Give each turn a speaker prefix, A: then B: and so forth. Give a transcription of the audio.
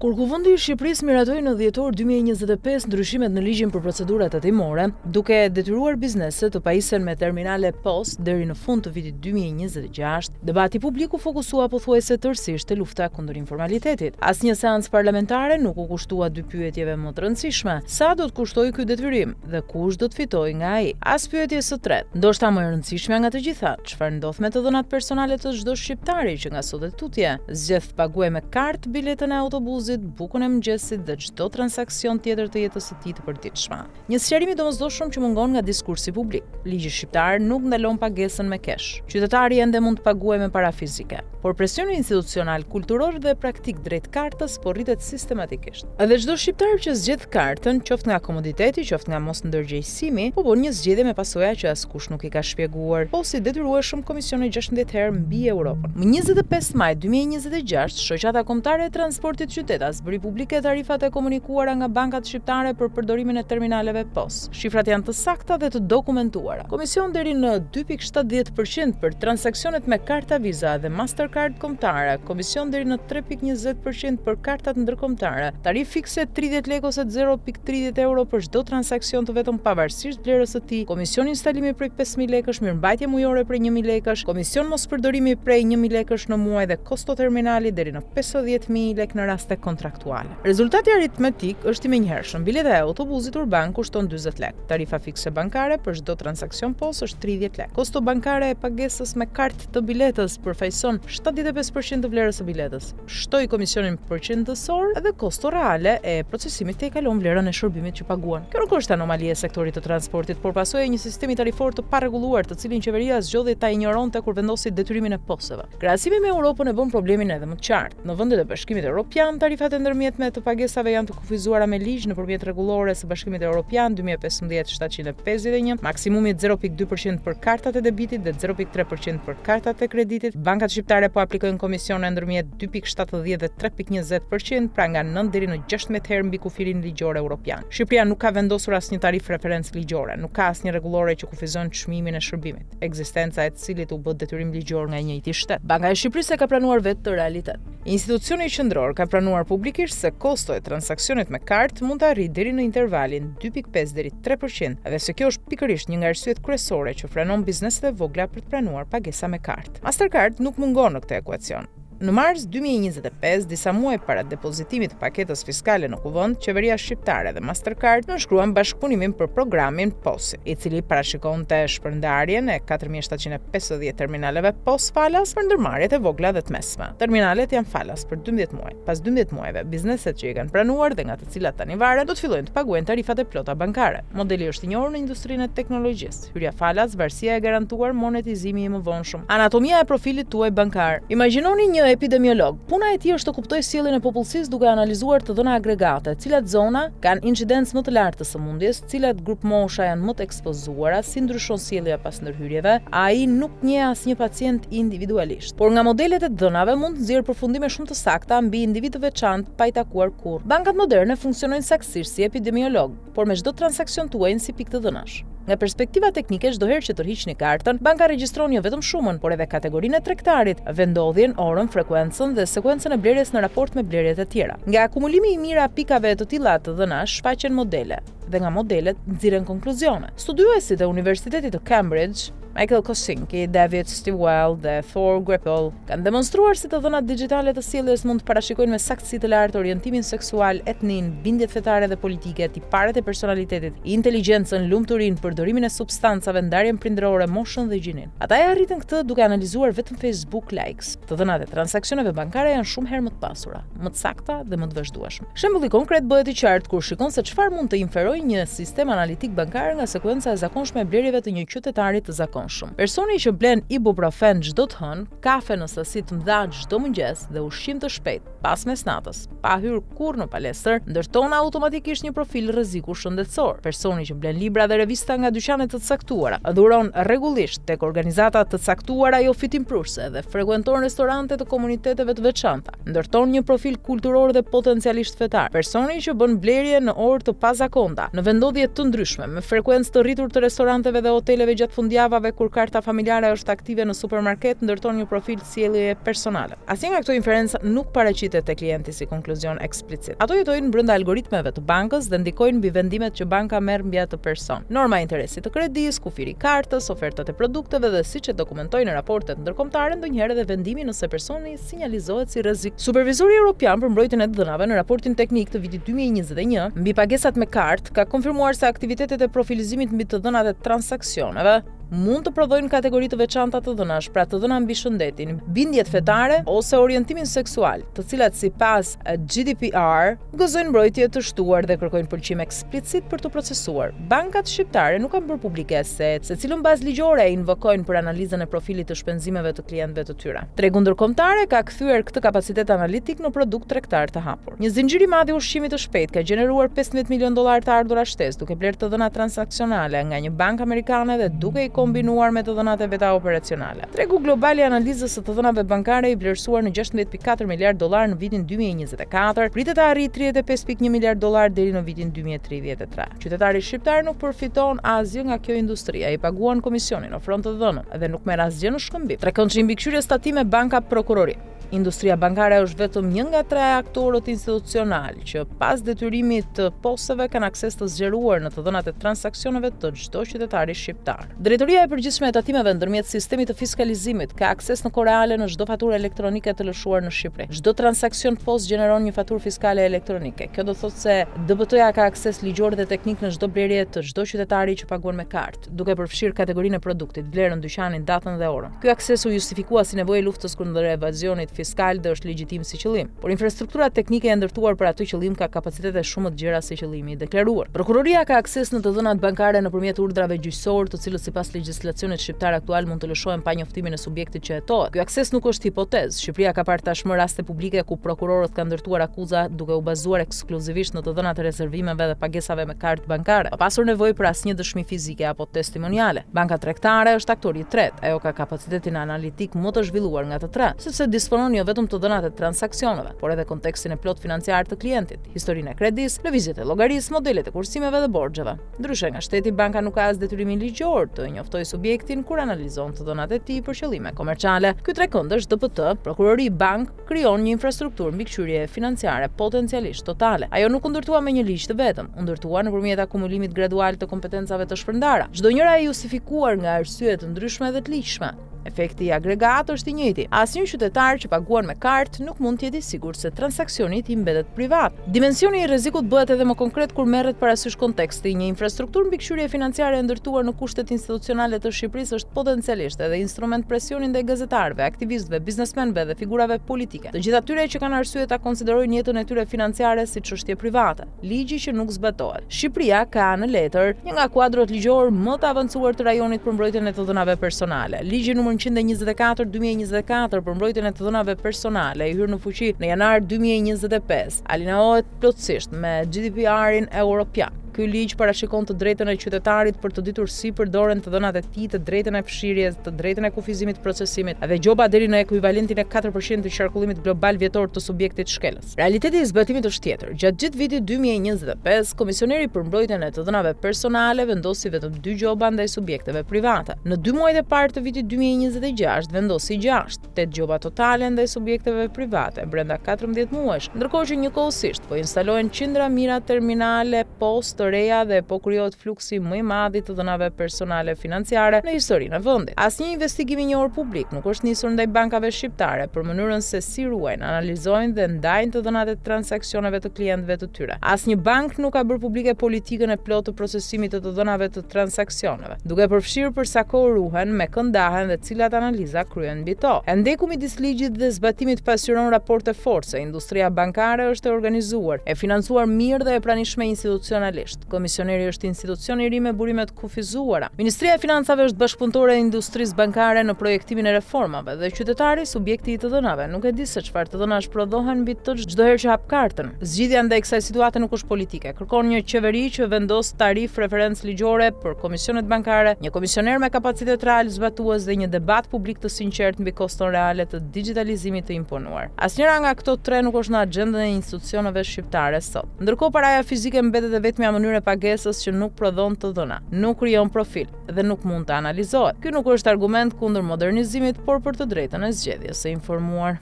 A: Kur Kuvendi i Shqipërisë miratoi në dhjetor 2025 ndryshimet në ligjin për procedurat tatimore, duke detyruar bizneset të pajisen me terminale POS deri në fund të vitit 2026, debati publik u fokusua pothuajse tërësisht te lufta kundër informalitetit. Asnjë seancë parlamentare nuk u kushtua dy pyetjeve më të rëndësishme: sa do të kushtojë ky detyrim dhe kush do të fitojë nga ai? As pyetjes së tretë, ndoshta më e rëndësishmja nga të gjitha, çfarë ndodh me të dhënat personale të çdo shqiptari që nga sot e tutje zgjedh të paguajë me kartë biletën e autobuzit, bukën e mëngjesit dhe çdo transaksion tjetër të jetës së tij të përditshme. Një sqarim i domosdoshëm që mungon nga diskursi publik. Ligji shqiptar nuk ndalon pagesën me cash. Qytetari ende mund të paguajë me para fizike, por presioni institucional, kulturor dhe praktik drejt kartës po rritet sistematikisht. Dhe çdo shqiptar që zgjedh kartën, qoftë nga komoditeti, qoftë nga mosndërgjegjësimi, po bën një zgjedhje me pasoja që askush nuk i ka shpjeguar. POS i detyrueshëm komisione 16 herë mbi Europën. Më 25 maj 2026, Shoqata Kombëtare e Transportit Qytetas bëri publike tarifat e komunikuara nga bankat shqiptare për përdorimin e terminaleve POS. Shifrat janë të sakta dhe të dokumentuara. Komision deri në 2.70% për transaksionet me karta Visa dhe Mastercard kombëtare, komision deri në 3.20% për kartat ndërkombëtare, tarifë fikse 30 lekë ose 0.30 euro për çdo transaksion të vetëm pavarësisht vlerës së tij, komision instalimi prej 5000 lekësh, mirëmbajtje mujore prej 1000 lekësh, komision mospërdorimi prej 1000 lekësh në muaj dhe kosto terminali deri në 50000 lekë në raste kontraktuale. Rezultati aritmetik është i menjëhershëm. Bileta e autobusit urban kushton 40 lekë. Tarifa fikse bankare për çdo transaksion POS është 30 lekë. Kosto bankare e pagesës me kartë të biletës përfaqëson 75% të vlerës së biletës. Shtoi komisionin përqindësor dhe kosto reale e procesimit tejkalon vlerën e shërbimit që paguan. Kjo nuk është anomali e sektorit të transportit, por pasojë e një sistemi tarifor të parregulluar, të cilin qeveria zgjodhi ta injoronte kur vendosi detyrimin e POS-eve. Krahasimi me Europën e bën problemin edhe më të qartë. Në vendet e Bashkimit Evropian, tarifat e ndërmjetme të pagesave janë të kufizuara me ligj nëpërmjet rregullores së Bashkimit Evropian 2015-751, maksimumi 0.2% për kartat e debitit dhe 0.3% për kartat e kreditit. Bankat shqiptare po aplikojnë komisione ndërmjet 2.70 dhe 3.20%, pra nga 9 deri në 16 herë mbi kufirin ligjor evropian. Shqipëria nuk ka vendosur asnjë tarifë referencë ligjore, nuk ka asnjë rregullore që kufizon çmimin e shërbimit, ekzistenca e të cilit u bë detyrim ligjor nga i njëjti shtet. Banka e Shqipërisë e ka pranuar vetë këtë realitet. Institucioni qendror ka pranuar publikisht se kosto e transaksionit me kartë mund të arrijë deri në intervalin 2.5 deri 3% dhe se kjo është pikërisht një nga arsyet kryesore që frenon bizneset e vogla për të pranuar pagesa me kartë. Mastercard nuk mungon në këtë ekuacion. Në mars 2025, disa muaj para depozitimit të paketës fiskale në Kuvend, qeveria shqiptare dhe Mastercard nënshkruan bashkëpunimin për programin POS, i cili parashikonte shpërndarjen e 4750 terminaleve POS falas për ndërmarrjet e vogla dhe të mesme. Terminalet janë falas për 12 muaj. Pas 12 muajve, bizneset që i kanë pranuar dhe nga të cilat tani varen, do të fillojnë të paguajnë tarifat e plota bankare. Modeli është i njohur në industrinë e teknologjisë. Hyrja falas, varësia e garantuar, monetizimi i mëvonshëm. Anatomia e profilit tuaj bankar. Imagjinoni një epidemiolog. Puna e tij është të kuptojë sjelljen e popullsisë duke analizuar të dhëna agregate, cilat zona kanë incidencë më të lartë të sëmundjes, cilat grupmosha janë më të ekspozuara, si ndryshon sjellja pas ndërhyrjeve. Ai nuk njeh asnjë pacient individualisht, por nga modelet e të dhënave mund të nxjerrë përfundime shumë të sakta mbi individë të veçantë pa i takuar kurrë. Bankat moderne funksionojnë saktësisht si epidemiologë. por me çdo transaksion tuajin si pikë të dhënash. Nga perspektiva teknike, çdo herë që tërhiqni kartën, banka regjistron jo vetëm shumën, por edhe kategorinë e tregtarit, vendndodhjen, orën, frekuencën dhe sekuencën e blerjes në raport me blerjet e tjera. Nga akumulimi i mijëra pikave të tilla të dhënash shfaqen modele dhe nga modelet nxirren konkluzione. Studiuesit e Universitetit të Cambridge, Michael Kosinski, David Stillwell dhe Thor Graepel kanë demonstruar se të dhënat dixhitale të sjelljes mund të parashikojnë me saktësi të lartë orientimin seksual, etninë, bindjet fetare dhe politike, tiparet e personalitetit, inteligjencën, lumturinë, përdorimin e substancave, ndarjen prindërore, moshën dhe gjininë. Ata e arritën këtë duke analizuar vetëm Facebook likes. Të dhënat e transaksioneve bankare janë shumë herë më të pasura, më të sakta dhe më të vazhdueshme. Shembulli konkret bëhet i qartë kur shikon se çfarë mund të inferojë një sistem analitik bankar nga sekuenca e zakonshme e blerjeve të një qytetari të zakonshëm. Personi që blen ibuprofen çdo të hënë, kafe në sasi të mëdha çdo mëngjes dhe ushqim të shpejtë pas mesnatës, pa hyrë kurrë në palestër, ndërton automatikisht një profil rreziku shëndetësor. Personi që blen libra dhe revista nga dyqane të caktuara, dhuron rregullisht tek organizata të caktuara jo fitimprurëse dhe frekuenton restorante të komuniteteve të veçanta, ndërton një profil kulturor dhe potencialisht fetar. Personi që bën blerje në orë të pazakonta, në vendndodhje të ndryshme, me frekuencë të rritur të restoranteve dhe hoteleve gjatë fundjavave. kur karta familjare është aktive në supermarket ndërton një profil sjelljeje personale. Asnjë nga këto inferenca nuk paraqitet te klienti si konkluzion eksplicit. Ato jetojnë brenda algoritmeve të bankës dhe ndikojnë mbi vendimet që banka merr mbi atë person. Norma e interesit të kredisë, kufiri i kartës, ofertat e produkteve dhe siç e dokumentojnë raportet ndërkombëtare, ndonjëherë edhe vendimi nëse personi sinjalizohet si rrezik. Supervizori Europian për Mbrojtjen e të Dhënave në raportin teknik të vitit 2021 mbi pagesat me kartë ka konfirmuar se aktivitetet e profilizimit mbi të dhënat e transaksioneve mund të prodhojnë kategori të veçanta të dhënash, pra të dhëna mbi shëndetin, bindjet fetare ose orientimin seksual, të cilat sipas GDPR gëzojnë mbrojtje të shtuar dhe kërkojnë pëlqim eksplicit për t'u procesuar. Bankat shqiptare nuk kanë bërë publike se se cilën bazë ligjore e invokojnë për analizën e profilit të shpenzimeve të klientëve të tyre. Tregu ndërkombëtar e ka kthyer këtë kapacitet analitik në produkt tregtar të hapur. Një zinxhir i madh i ushqimit të shpejtë ka gjeneruar 15 milionë dollarë të ardhura shtesë duke blerë të dhëna transaksionale nga një bankë amerikane dhe duke i kombinuar me të dhënat e veta operacionale. Tregu global i analizës së të dhënave bankare i vlerësuar në 16.4 miliardë dollarë në vitin 2024, pritet të arrijë 35.1 miliardë dollarë deri në vitin 2033. Qytetari shqiptar nuk përfiton asgjë nga kjo industri, ai paguan komisionin, ofron të dhënën dhe nuk merr asgjë në shkëmbim. Trekëndëshi i mbikëqyrjes tatime banka prokurori. Industria bankare është vetëm një nga tre aktorët institucionalë që pas detyrimit të POS-eve kanë akses të zgjeruar në të dhënat e transaksioneve të çdo qytetari shqiptar. Drejtoria e Përgjithshme e Tatimeve ndërmjet sistemit të fiskalizimit ka akses në kohë reale në çdo faturë elektronike të lëshuar në Shqipëri. Çdo transaksion POS gjeneron një faturë fiskale elektronike. Kjo do të thotë se DPT-ja ka akses ligjor dhe teknik në çdo blerje të çdo qytetari që paguan me kartë, duke përfshirë kategorinë e produktit, vlerën, dyqanin, datën dhe orën. Ky akses u justifikua si nevojë e luftës kundër evazionit fiskal dhe është legjitim si qëllim. Por infrastruktura teknike e ndërtuar për atë qëllim ka kapacitete shumë më të gjera se qëllimi i deklaruar. Prokuroria ka akses në të dhënat bankare nëpërmjet urdhrave gjyqësorë, të cilët sipas legjislacionit shqiptar aktual mund të lëshohen pa njoftimin e subjektit që hetohet. Ky akses nuk është hipotezë. Shqipëria ka parë tashmë raste publike ku prokurorët kanë ndërtuar akuza duke u bazuar ekskluzivisht në të dhënat e rezervimeve dhe pagesave me kartë bankare, pa pasur nevojë për asnjë dëshmi fizike apo testimoniale. Banka tregtare është aktori i tretë. Ajo ka kapacitetin analitik më të zhvilluar nga të tre, sepse disponon jo vetëm të dhënat e transaksioneve, por edhe kontekstin e plotë financiar të klientit, historinë e kredisë, lëvizjet e llogarisë, modelet e kursimeve dhe borxheve. Ndryshe nga shteti, banka nuk ka as detyrimin ligjor të njoftojë subjektin kur analizon të dhënat e tij për qëllime komerciale. Ky trekëndësh DPT, prokurori, bankë, krijon një infrastrukturë mbikëqyrjeje financiare potencialisht totale. Ajo nuk u ndërtua me një ligj të vetëm, u ndërtua nëpërmjet akumulimit gradual të kompetencave të shpërndara, çdo njëra e justifikuar nga arsye të ndryshme dhe të ligjshme. Efekti agregat është i njëjti. Asnjë qytetar që paguan me kartë nuk mund të jetë i sigurt se transaksioni i tij mbetet privat. Dimensioni i rrezikut bëhet edhe më konkret kur merret parasysh konteksti. Një infrastrukturë mbikëqyrje financiare e ndërtuar në kushtet institucionale të Shqipërisë është potencialisht edhe instrument presioni ndaj gazetarëve, aktivistëve, biznesmenëve dhe figurave politike. Të gjithë atyre që kanë arsye ta konsiderojnë jetën e tyre financiare si çështje private. Ligji që nuk zbatohet. Shqipëria ka në letër një nga kuadrot ligjor më të avancuar të rajonit për mbrojtjen e të dhënave personale. Ligji numër 124 2024 për mbrojtjen e të dhënave personale i hyrë në fuqi në janar 2025, aliniohet plotësisht me GDPR-in europian. Ky ligj parashikon të drejtën e qytetarit për të ditur si përdoren të dhënat e tij, të drejtën e fshirjes, të drejtën e kufizimit të procesimit dhe gjoba deri në ekuivalentin e 4% të qarkullimit global vjetor të subjektit shkelës. Realiteti i zbatimit është tjetër. Gjatë gjithë vitit 2025, Komisioneri për Mbrojtjen e të Dhënave Personale vendosi vetëm dy gjoba ndaj subjekteve private. Në dy muajt e parë të vitit 2026 vendosi 6, 8 gjoba totale ndaj subjekteve private brenda 14 muajsh, ndërkohë që njëkohësisht po instalohen qindra mijëra terminale POS të reja dhe po krijohet fluksi më i madh i të dhënave personale financiare në historinë e vendit. Asnjë investigim i njohur publik nuk është nisur ndaj bankave shqiptare për mënyrën se si ruajnë, analizojnë dhe ndajnë të dhënat e transaksioneve të klientëve të tyre. Asnjë bankë nuk ka bërë publike politikën e plotë të procesimit të të dhënave të transaksioneve, duke përfshirë për sa kohë ruhen, me kë ndahen dhe cilat analiza kryhen mbi to. Hendeku midis ligjit dhe zbatimit pasqyron raporte force, industria bankare është e organizuar, e financuar mirë dhe e pranishme institucionalisht. Komisioneri është institucion i ri me burime të kufizuara. Ministria e Financave është bashkëpunëtore e industrisë bankare në projektimin e reformave dhe qytetari, subjekti i të dhënave, nuk e di se çfarë të dhënash prodhohen mbi të çdo herë që hap kartën. Zgjidhja ndaj kësaj situate nuk është politike. Kërkon një qeveri që vendos tarifë referencë ligjore për komisionet bankare, një komisioner me kapacitet real zbatues dhe një debat publik të sinqertë mbi koston reale të digjitalizimit të imponuar. Asnjëra nga këto tre nuk është në agjendën e institucioneve shqiptare sot. Ndërkohë paraja fizike mbetet e vetmja mënyrë. mënyrë e pagesës që nuk prodhon të dhëna, nuk krijon profil dhe nuk mund të analizohet. Ky nuk është argument kundër modernizimit, por për të drejtën e zgjedhjes së informuar.